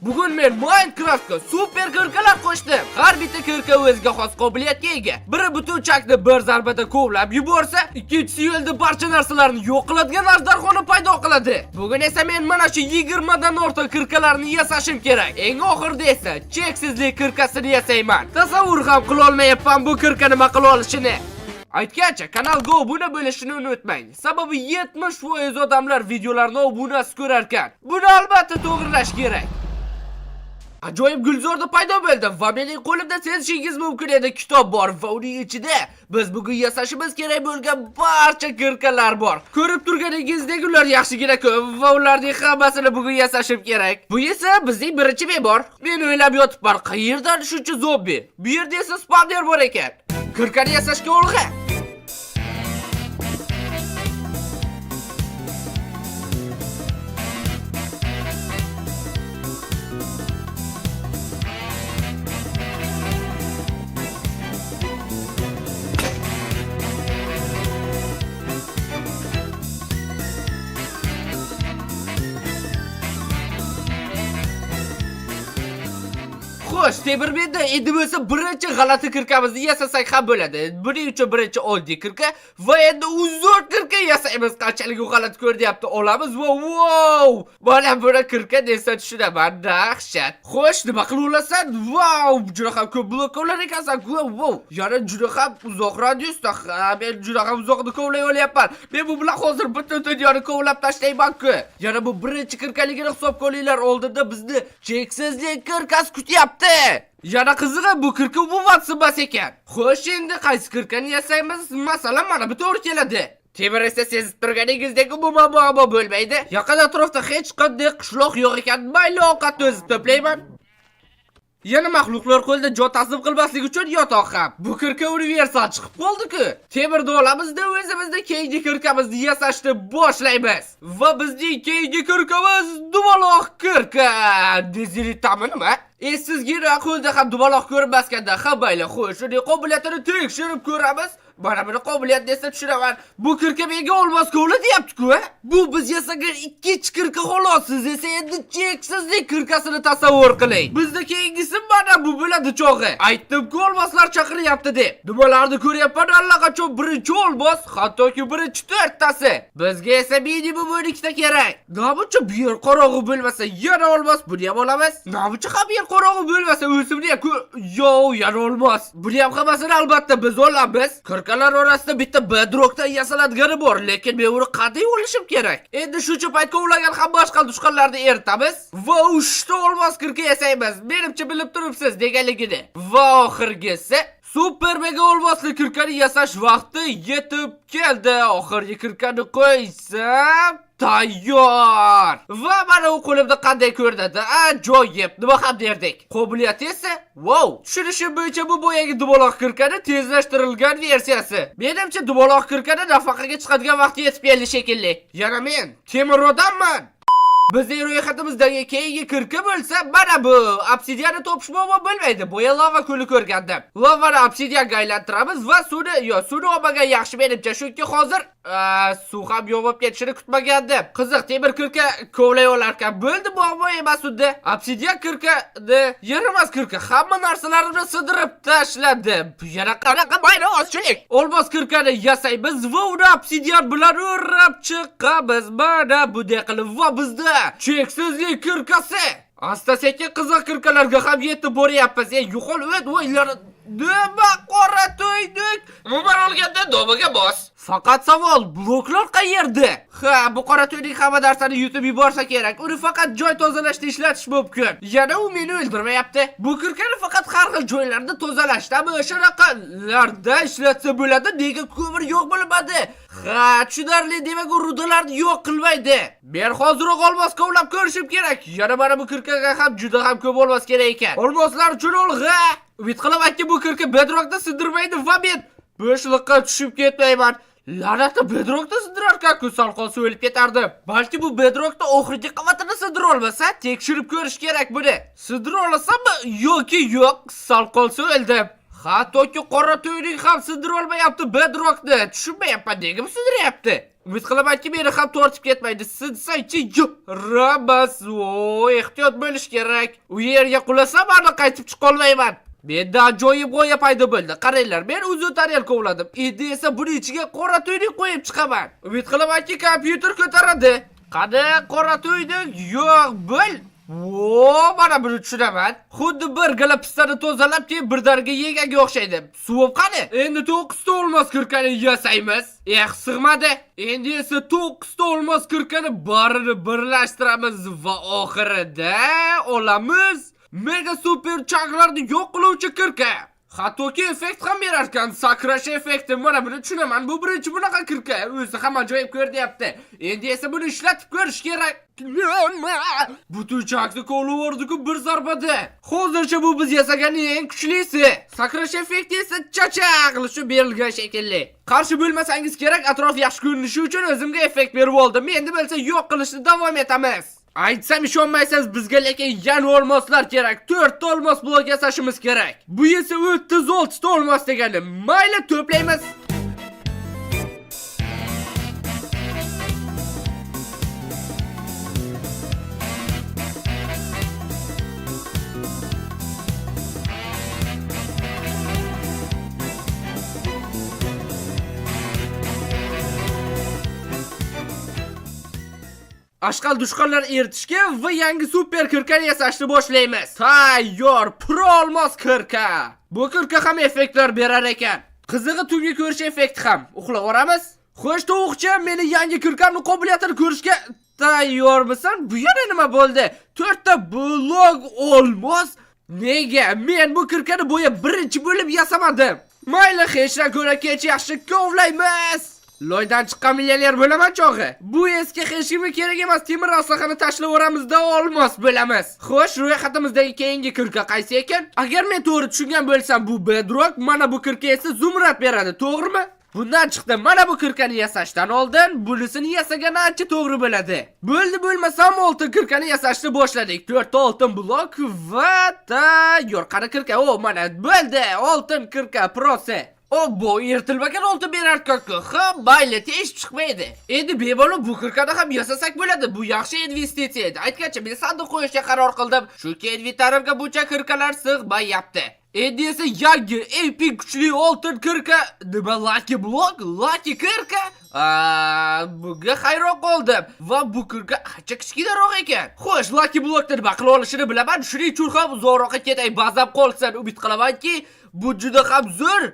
Bugun men Minecraftga super kirkalar qo'shdim. Har bitta kirka o'ziga xos qobiliyatga ega. Biri butun chakni bir zarbada kovlab yuborsa, ikkinchisi yo'lda barcha narsalarni yo'q qiladigan ajdarhoni paydo qiladi. Bugun esa men mana shu 20 dan ortiq kirkalarni yasashim kerak. Eng oxirida esa cheksizlik kirkasini yasayman. Tasavvur ham qila olmayapman bu kirka nima qila olishini. Aytgancha, kanalga obuna bo'lishini unutmang. Sababi 70% odamlar videolarni obunasiz ko'rarkan. Buni albatta to'g'rilash kerak. Ajoyib gulzorda paydo bo'ldi va mening qo'limda sezishingiz mumkin edi kitob bor va uning ichida biz bugun yasashimiz kerak bo'lgan barcha kirkalar bor. Ko'rib turganingizdek ular yaxshigina ko'p va ularning hammasini bugun yasashim kerak. Bu esa bizning birinchi bemor. Men o'ylab yotibman, qayerdan shuncha zombi? Bu yerda esa spawner bor ekan. Kirkani yasashga olg'a. Xo'sh, Tebirbenda endi bo'lsa birinchi g'alati kirkamizni yasasak ham bo'ladi. Buning uchun birinchi oddiy kirka va endi uzun kirka yasaymiz. Qanchalik u g'alati ko'rinyapti. Olamiz va wow! Mana buni kirka desa tushunaman. Dahshat. Xo'sh, nima qilib olasan? Wow, juda ham ko'p blok kovlar ekansan. Wow, wow. Yana juda ham uzoq radiusda. Ha, men juda ham uzoqni kovlay olyapman. Men bu bilan hozir butun dunyoni kovlab tashlayman-ku. Yana bu birinchi kirkaligini hisobga olinglar. Oldinda bizni cheksizlik kirkasi kutyapti. Yana qizig'i bu kirka umuman sinmas ekan. Xo'sh, endi qaysi kirkani yasaymiz? Masalan, mana bu to'g'ri keladi. Temir esa sezib turganingizdek umuman muammo bo'lmaydi. Yaqin atrofda hech qanday qishloq yo'q ekan. Mayli, ovqatni o'zim to'playman. Yana maxluqlar qo'lida jon taslim qilmaslik uchun yotoq ham. Bu kirka universal chiqib qoldi-ku. Temirni olamizda o'zimizni keyingi kirkamizni yasashni boshlaymiz. Va bizning keyingi kirkamiz dumaloq kirka. Deziritami nima? Essizgina qo'lda ham dumaloq ko'rinmaskanda ha mayli, xo'sh, uning qobiliyatini tekshirib ko'ramiz. Mana buni qobiliyat desa tushunaman. Bu kirka menga olmos kovla deyapti-ku. A? Bu biz yasagan ikkinchi kirka xolos. Siz esa endi cheksizlik kirkasini tasavvur qiling. Bizda keyingisi mana bu bo'ladi chog'i. Aytdim-ku olmoslar chaqiryapti deb. Nimalarni ko'ryapman allaqachon birinchi olmos, hattoki birinchi to'rttasi. Bizga esa minimum 12 ta kerak. Namuncha bu yer qorong'u bo'lmasa yana olmos, buni ham olamiz. Namuncha ham yer qorong'u bo'lmasa o'zimni ham yo, yana olmos. Buni ham hammasini albatta biz olamiz. Kirkalar orasida bitta bedrockdan yasaladigani bor, lekin men uni qanday olishim kerak? Endi shuncha payt kovlagan ham boshqa dushmanlarni eritamiz va uchta olmos kirka yasaymiz. Menimcha bilib turibsiz deganligini. Va oxirgisi super mega olmosli kirkani yasash vaqti yetib keldi. Oxirgi kirkani qo'ysam tayyor. Va mana u qo'limda qanday ko'rinadi? Ajoyib. Nima ham derdik? Qobiliyati esa, wow. Tushunishim bo'yicha bu boyagi dumaloq kirkani tezlashtirilgan versiyasi. Menimcha dumaloq kirkani nafaqaga chiqadigan vaqti yetib keldi shekilli. Yana men temir odamman. Bizning ro'yxatimizdagi keyingi kirka bo'lsa, mana bu. Obsidianni topish muammo bo'lmaydi. Boya lava ko'li ko'rgandim. Lavani obsidianga aylantiramiz va suvni, yo, suvni olmagan yaxshi menimcha, chunki hozir suv ham yo'q bo'lib ketishini kutmagandim. Qiziq, temir kirka kovlay olarkan. Bo'ldi, muammo emas unda. Obsidian kirkani yaramas kirka hamma narsalarimni sindirib tashladi. Bu yana qanaqa mayli ozchilik. Olmos kirkani yasaymiz va uni obsidian bilan o'rab chiqamiz. Mana bunday qilib va bizda cheksizlik kirkasi. Asta sekin qiziq kirkalarga ham yetib boryapmiz. Ey, yo'qol, o't, voylar. Nima qora to'ydik? Umuman olganda domiga bos. Faqat savol, bloklar qayerda? Ha, bu qora to'ydik hamma narsani yutib yuborsa kerak. Uni faqat joy tozalashda ishlatish mumkin. Yana u meni o'ldirmayapti. Bu kirkani faqat har xil joylarda tozalashdami, shunaqalarda ishlatsa bo'ladi. Nega ko'mir yo'q bo'lmadi? Ha, tushunarli, demak u rudalarni yo'q qilmaydi. Men hoziroq olmos kovlab ko'rishim kerak. Yana mana bu kirkaga ham juda ham ko'p olmos kerak ekan. Olmoslar uchun olg'a. Umid qilamanki bu kirka bedrockni sindirmaydi va men bo'shliqqa tushib ketmayman. La'natli bedrockni sindirarkan-ku, sal qolsa o'lib ketardim. Balki bu bedrockni oxirgi qavatini sindira olmasa, tekshirib ko'rish kerak buni. Sindira olasanmi yoki yo'q? Sal qolsa o'ldim. Hattoki qora to'yning ham sindira olmayapti bedrockni. Tushunmayapman, nega bu sindiryapti? Umid qilamanki, meni ham tortib ketmaydi. Sinsa-chi, yoramiz. O, ehtiyot bo'lish kerak. U yerga qulasam, aniq qaytib chiqolmayman. Menda ajoyib g'oya paydo bo'ldi. Qaranglar, men uzun tarelka uvladim. Endi esa buni ichiga qora tuyni qo'yib chiqaman. Umid qilamanki, kompyuter ko'taradi. Qani qora tuyni? Yo'q, bo'l. Vo, mana buni tushunaman. Xuddi bir gala pistani tozalab, keyin birdaniga yeganga o'xshaydi. Suvib qani? Endi 9 ta olmos kirkani yasaymiz. Eh, sig'madi. Endi esa 9 ta olmos kirkani barini birlashtiramiz va oxirida olamiz mega super chaklarni yo'q qiluvchi kirka. Hattoki effekt ham berar ekan, sakrash effekti. Mana buni tushunaman. Bu birinchi bunaqa kirka. O'zi ham ajoyib ko'rinyapti. Endi esa buni ishlatib ko'rish kerak. Butun chakni kovlavordi-ku bir zarbada. Hozircha bu biz yasagan eng kuchlisi. Sakrash effekti esa chachaq qilishi berilgan shekilli. Qarshi bo'lmasangiz kerak, atrof yaxshi ko'rinishi uchun o'zimga effekt berib oldim. Endi bo'lsa yo'q qilishni davom etamiz. Aytsam ishonmaysiz, bizga lekin yana olmoslar kerak. 4 ta olmos blok yasashimiz kerak. Bu esa 36 ta olmos degani. Mayli, to'playmiz. Ashqal dushqanlar eritishga va yangi super kirkani yasashni boshlaymiz. Tayyor pro olmos kirka. Bu kirka ham effektlar berar ekan. Qizig'i tungi ko'rish effekti ham. Uxlab yuboramiz. Xo'sh, tovuqcha, meni yangi kirkamni qobiliyatini ko'rishga tayyormisan? Bu yana nima bo'ldi? 4 ta blok olmos. Nega men bu kirkani bo'ya birinchi bo'lib yasamadim? Mayli, hechdan ko'ra kech yaxshi, kovlaymiz. Loydan chiqqan millioner bo'laman chog'i. Bu eski hech kimga kerak emas temir aslahani tashlab yuboramizda olmos bo'lamiz. Xo'sh, ro'yxatimizdagi keyingi kirka qaysi ekan? Agar men to'g'ri tushungan bo'lsam, bu bedrock, mana bu kirka esa zumrad beradi, to'g'rimi? Bundan chiqdi, mana bu kirkani yasashdan oldin bunisini yasagan ancha to'g'ri bo'ladi. Bo'ldi, bo'lmasam oltin kirkani yasashni boshladik. 4 ta oltin blok va tayyor. Qani kirka? O, mana bo'ldi. Oltin kirka prosi. O, bu ertilmagan oltin berar ku. Ha, mayli, teshib chiqmaydi. Endi bemalol bu kirkani ham yasasak bo'ladi. Bu yaxshi investitsiya edi. Aytgancha, men sandiq qo'yishga qaror qildim. Chunki inventarimga buncha kirkalar sig'mayapti. Endi esa yangi epic kuchli oltin kirka, nima, lucky block, lucky kirka. Aa, bunga hayron qoldim. Va bu kirka ancha kichkinaroq ekan. Xo'sh, lucky blockni nima qila olishini bilaman. Shuning uchun ham uzoqroqqa ketay, bazam qolsin. Umid qilamanki, bu juda ham zo'r.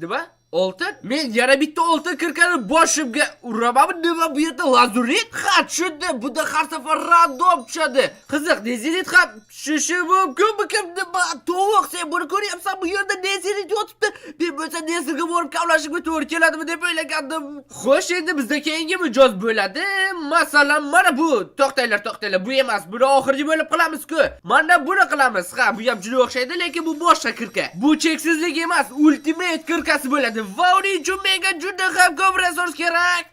Nima? Oltin? Men yana bitta oltin kirkani boshimga uramanmi? Nima bu yerda lazurit? Ha, tushundim. Bunda har safar random tushadi. Qiziq, nezerit ham tushishi mumkinmi? Kim nima? Tovuq, sen buni ko'ryapsan? Bu yerda nezerit yotibdi. Men bo'lsa nezirga borib kavlashimga to'g'ri keladimi deb o'ylagandim. Xo'sh, endi bizda keyingi mijoz bo'ladi. Masalan, mana bu. To'xtanglar, to'xtanglar. Bu emas. Buni oxirgi bo'lib qilamiz-ku. Mana buni qilamiz. Ha, bu ham juda o'xshaydi, lekin bu boshqa kirka. Bu cheksizlik emas, ultimate kirkasi bo'ladi. Va uning uchun menga juda ham ko'p resurs kerak.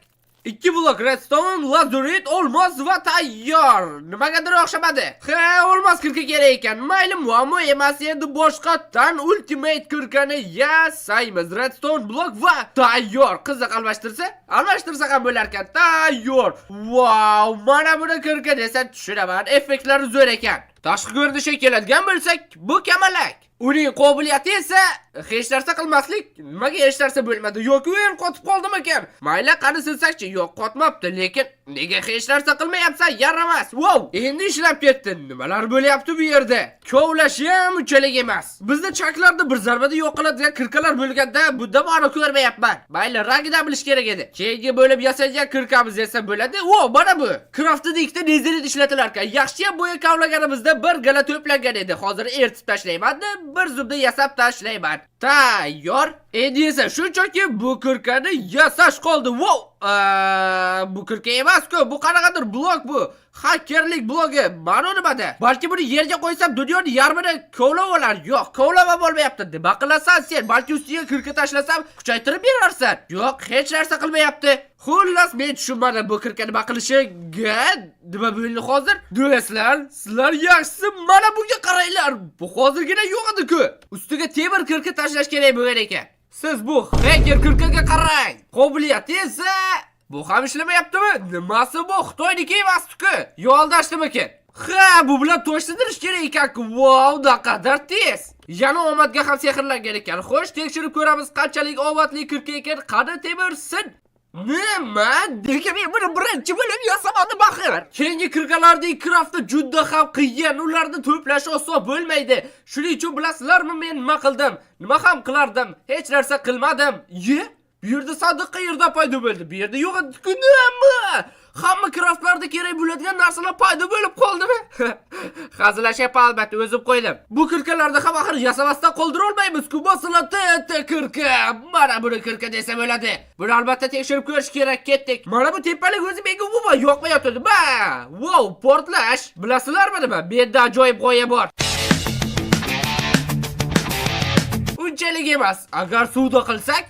Ikki blok redstone, lazurit, olmos va tayyor. Nimagadir o'xshamadi. Ha, olmos kirka kerak ekan. Mayli, muammo emas. Endi boshqatdan ultimate kirkani yasaymiz. Redstone blok va tayyor. Qiziq, almashtirsa? Almashtirsa ham bo'lar ekan. Tayyor. Wow, mana buni kirka desa tushunaman. Effektlari zo'r ekan. Tashqi ko'rinishga keladigan bo'lsak, bu kamalak. Uning qobiliyati esa hech narsa qilmaslik. Nimaga hech narsa bo'lmadi? Yoki u ham qotib qoldimikan? Mayli, qani silsakchi? Yo'q, qotmabdi, lekin nega hech narsa qilmayapsan? Yaramas. Wow, endi ishlab ketdi. Nimalar bo'lyapti bu yerda? Kovlash ham unchalik emas. Bizda chaklarni bir zarbada yo'q qiladigan kirkalar bo'lganda, bunda ma'no ko'rmayapman. Mayli, rangidan bilish kerak edi. Keyingi bo'lib yasalgan kirkamiz esa bo'ladi. Wow, mana bu. Craftida ikkita nezerit ishlatilar ekan. Yaxshiyam bo'ya kavlaganimizda bir gala to'plangan edi. Hozir eritib tashlayman, bir zumda yasab tashlayman. Tayyor. Endi esa shunchaki bu kirkani yasash qoldi. Wow! Bu kirka emas-ku, bu qanaqadir blok bu. Xakerlik bloki. Ma'no nimada? Balki buni yerga qo'ysam dunyoni yarmini kovlab olar. Yo'q, kovlab ham olmayapti. Nima qilasan sen? Balki ustiga kirka tashlasam kuchaytirib berarsan. Yo'q, hech narsa qilmayapti. Xullas, men tushunmadim bu kirka nima qilishiga. Nima bo'ldi hozir? Do'stlar, sizlar yaxshisi mana bunga qaranglar. Bu hozirgina yo'q edi-ku. Ustiga temir kirka tashlash kerak bo'lgan ekan. Siz bu hacker kirkaga qarang. Qobiliyati esa bu ham ishlamayaptimi? Nimasi bu? Xitoyniki emas-ku. Yo aldashdimikin? Ha, bu bilan tosh sindirish kerak ekan-ku. Vau, naqadar tez. Yana omadga ham sehrlangan ekan. Xo'sh, tekshirib ko'ramiz qanchalik omadli kirka ekan. Qani temir sin. Nima? Nega men buni birinchi bo'lib yasamadim axir? Keyingi kirkalarning crafti juda ham qiyin. Ularni to'plash oson bo'lmaydi. Shuning uchun bilasizlarmi men nima qildim? Nima ham qilardim? Hech narsa qilmadim. Ye? Bu yerda sandiq qayerdan paydo bo'ldi? Bu yerda yo'q edi. Nima? Hamma craftlarda kerak bo'ladigan narsalar paydo bo'lib qoldimi? Hazillashyapman albatta, o'zim qo'ydim. Bu kirkalarni ham axir yasamasdan qoldira olmaymiz-ku. Masalan, TNT kirka. Mana buni kirka desa bo'ladi. Buni albatta tekshirib ko'rish kerak. Ketdik. Mana bu tepalik o'zi menga umuman yoqmayotdi. Ba! Wow, portlash. Bilasizlarmi nima? Menda ajoyib g'oya bor. Unchalik emas. Agar suvda qilsak,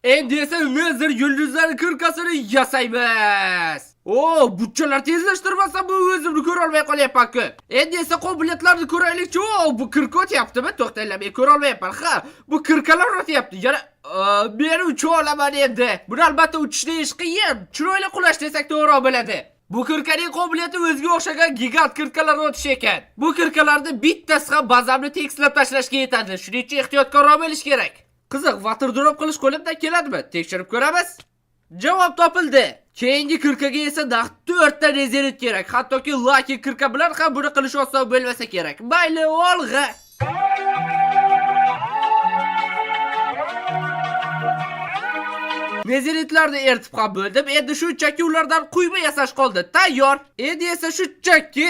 endi esa Nether yulduzlari kirkasini yasaymiz. O, buchalar tezlashtirmasa bu o'zimni ko'ra olmay qolyapman-ku. Endi esa qobiliyatlarni ko'raylikchi. O, bu kirka o'tyaptimi? To'xtanglar, men ko'ra olmayapman. Ha, bu kirkalar o'tyapti. Yana men ucha olaman endi. Buni albatta uchishni ish qiyin. Chiroyli qulash desak to'g'riroq bo'ladi. Bu kirkaning qobiliyati o'ziga o'xshagan gigant kirkalar o'tish ekan. Bu kirkalarni bittasi ham bazamni tekislab tashlashga yetadi. Shuning uchun ehtiyotkorroq bo'lish kerak. Qiziq, water drop qilish qo'limdan keladimi? Tekshirib ko'ramiz. Javob topildi. Keyingi kirkaga esa naq 4 ta netherite kerak. Hattoki lucky kirka bilan ham buni qilish oson bo'lmasa kerak. Mayli, olg'a. Netheritlarni eritib ham bo'ldim. Endi shunchaki ulardan quyma yasash qoldi. Tayyor. Endi esa shunchaki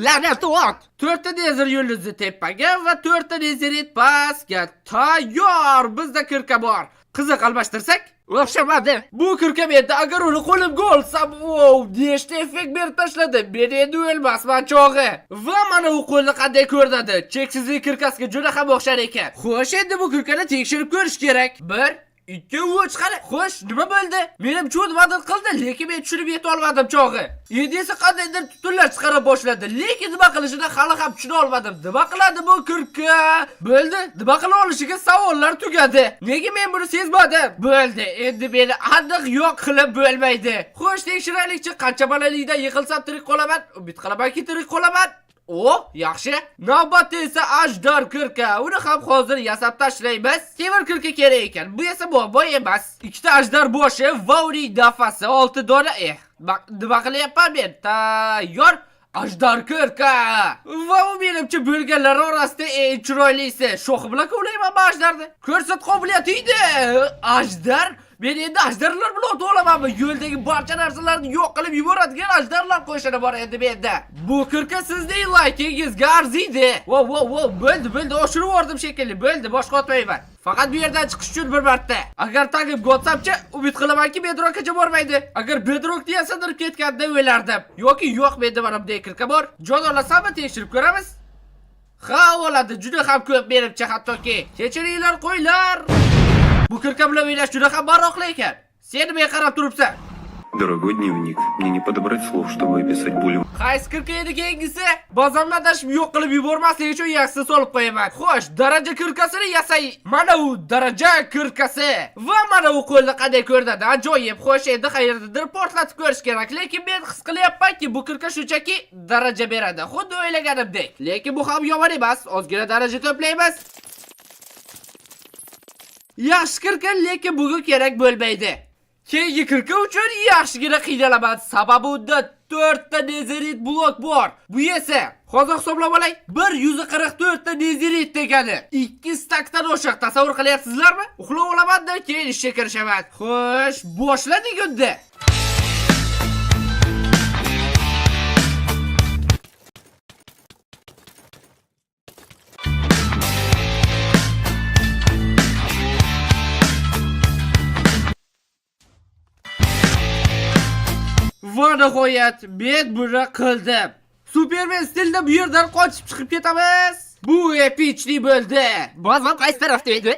la'nat ot. 4 ta nether yulduzi tepaga va 4 ta netherite pastga. Tayyor. Bizda kirka bor. Qiziq, almashtirsak? O'xshamadi. Bu kirka menda agar uni qo'limga olsam, wow, nechta effekt berib tashladi. Men endi o'lmasman chog'i. Va mana u qo'lni qanday ko'rinadi. Cheksizlik kirkasiga juda ham o'xshar ekan. Xo'sh, endi bu kirkani tekshirib ko'rish kerak. 1 2 3 qani. Xo'sh, nima bo'ldi? Menimcha u nimadir qildi, lekin men tushunib yeta olmadim chog'i. Endi esa qandaydir tutunlar chiqara boshladi, lekin nima qilishini hali ham tushuna olmadim. Nima qiladi bu kirka? Bo'ldi, nima qila olishiga savollar tugadi. Nega men buni sezmadim? Bo'ldi, endi meni aniq yo'q qilib bo'lmaydi. Xo'sh, tekshiraylikchi, qancha balalikdan yiqilsam tirik qolaman? Umid qilamanki tirik qolaman. O, yaxshi. Navbatda esa ajdar kirka. Uni ham hozir yasab tashlaymiz. Temir kirka kerak ekan. Bu esa muammo emas. Ikkita ajdar boshi va uning nafasi 6 dona. Bak, nima qilyapman men? Tayyor. Ajdar kirka. Va u menimcha bo'lganlar orasida eng chiroylisi. Shoxi bilan kovlayman bu ajdarni. Ko'rsat qobiliyati edi. Ajdar. Men endi ajdarlar bilan ota olamanmi? Yo'ldagi barcha narsalarni yo'q qilib yuboradigan ajdarlar qo'shini bor endi menda. Bu kirka sizning laykingizga arziydi. Wow, wow, wow, bo'ldi, bo'ldi, oshirib yubordim shekilli. Bo'ldi, boshqa otmayman. Faqat bu yerdan chiqish uchun bir marta. Agar tagimga otsamchi, umid qilamanki bedrockgacha bormaydi. Agar bedrockni ham sindirib ketganda o'lardim. Yoki yo'q, menda mana bunday kirka bor. Jon olasanmi, tekshirib ko'ramiz. Ha, oladi, juda ham ko'p menimcha hattoki. Kechiringlar, qo'ylar. Bu kirka bilan o'ynash juda ham maroqli ekan. Sen nimaga qarab turibsan? Дорогой дневник, мне не подобрать слов, чтобы описать боль. Qaysi kirka edi keyingisi? Bazamni adashib yo'q qilib yubormaslik uchun yaxshisi solib qo'yaman. Xo'sh, daraja kirkasini yasay. Mana u daraja kirkasi. Va mana u qo'lni qanday ko'rinadi. Ajoyib. Xo'sh, endi qayerdadir portlatib ko'rish kerak. Lekin men his qilyapmanki, bu kirka shunchaki daraja beradi. Xuddi o'ylaganimdek. Lekin bu ham yomon emas. Ozgina daraja to'playmiz. Yaxshi kirka, lekin bugun kerak bo'lmaydi. Keyingi kirka uchun yaxshigina qiynalaman. Sababi unda 4 ta netherite blok bor. Bu esa hozir hisoblab olay. 144 ta netherite degani. 2 stakdan oshiq. Tasavvur qilyapsizlarmi? Uxlab olaman-da, keyin ishga kirishaman. Xo'sh, boshladik unda. Va nihoyat men buni qildim. Superman stilida bu yerdan qochib chiqib ketamiz. Bu эпичный bo'ldi. Bozor qaysi tarafda edi?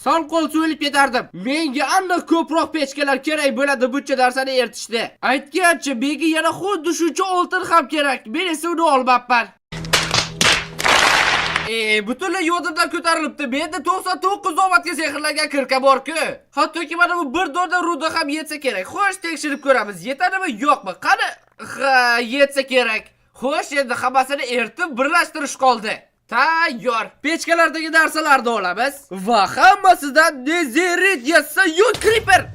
Sal qolsa o'lib ketardim. Menga aniq ko'proq pechkalar kerak bo'ladi buncha narsani eritishda. Aytgancha, menga yana xuddi shuncha oltin ham kerak. Men esa uni olmabman. Butunlay yodimdan ko'tarilibdi. Menda 99 omadga sehrlangan kirka bor-ku. Hattoki mana bu bir dona ruda ham yetsa kerak. Xo'sh, tekshirib ko'ramiz. Yetadimi, yo'qmi? Qani? Ha, yetsa kerak. Xo'sh, endi hammasini eritib birlashtirish qoldi. Tayyor. Pechkalardagi narsalarni olamiz va hammasidan nezerit yasa creeper.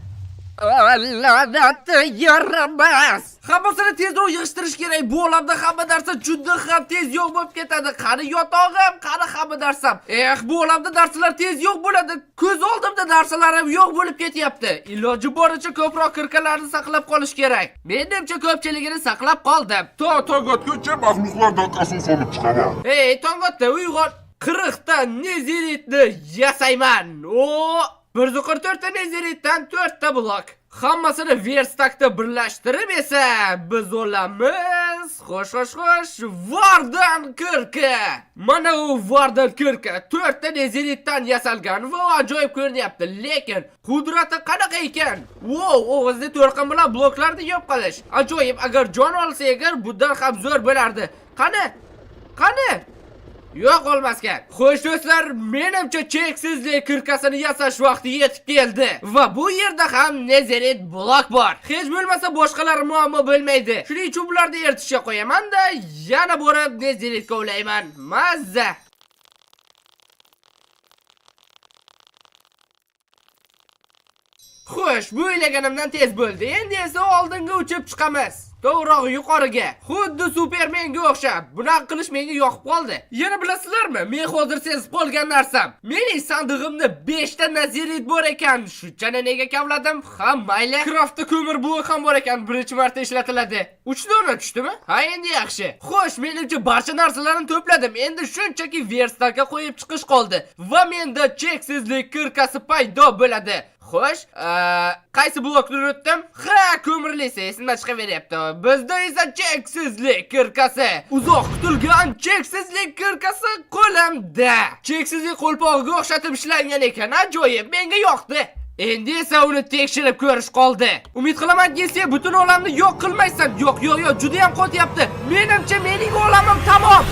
La'nat yaramas. Hammasini tezroq yig'ishtirish kerak. Bu olamda hamma narsa juda ham tez yo'q bo'lib ketadi. Qani yotog'im, qani hamma narsam. Eh, bu olamda narsalar tez yo'q bo'ladi. Ko'z oldimda narsalarim yo'q bo'lib ketyapti. Iloji boricha ko'proq kirkalarni saqlab qolish kerak. Menimcha ko'pchiligini saqlab qoldim. To tong otguncha maxluqlardan qasos olib chiqaman. Ey, tong otdi, uyg'on. 40 ta nezeritni yasayman. O, 144 ta nezeritdan 4 ta blok. Hammasini verstakda birlashtirib esa biz olamiz. Xo'sh, xo'sh, xo'sh, Warden kirka. Mana u Warden kirka 4 ta nezeritdan yasalgan va ajoyib ko'rinyapti, lekin qudrati qanaqa ekan? Wow, og'izni to'lqin bilan bloklarni yo'q qilish. Ajoyib, agar jon olsa agar bundan ham zo'r bo'lardi. Qani? Qani? Yo'q olmaskan. Xo'sh do'stlar, menimcha cheksizlik kirkasini yasash vaqti yetib keldi. Va bu yerda ham nezerit blok bor. Hech bo'lmasa boshqalar muammo bo'lmaydi. Shuning uchun bularni eritishga qo'yaman-da, yana borib nezeritga ulayman. Mazza. Xo'sh, bu o'ylaganimdan tez bo'ldi. Endi esa oldinga uchib chiqamiz. To'g'rog'i yuqoriga. Xuddi Supermenga o'xshab. Bunaqa qilish menga yoqib qoldi. Yana bilasizlarmi? Men hozir sezib qolgan narsam. Mening sandig'imda 5 ta nazirit bor ekan. Shunchani nega kavladim? Ha, mayli. Craftda ko'mir blok ham bor ekan. Birinchi marta ishlatiladi. 3 dona tushdimi? Ha, endi yaxshi. Xo'sh, menimcha barcha narsalarni to'pladim. Endi shunchaki verstakka qo'yib chiqish qoldi. Va menda cheksizlik kirkasi paydo bo'ladi. Xo'sh, qaysi blokni unutdim? Ha, ko'mirlisi esimdan chiqaveryapti. Bizda esa cheksizlik kirkasi. Uzoq kutilgan cheksizlik kirkasi qo'limda. Cheksizlik qo'lpog'iga o'xshatib ishlangan ekan, ajoyib, menga yoqdi. Endi esa uni tekshirib ko'rish qoldi. Umid qilamanki, sen butun olamni yo'q qilmaysan. Yo'q, yo'q, yo'q, juda ham qotyapti. Menimcha mening olamim tamom.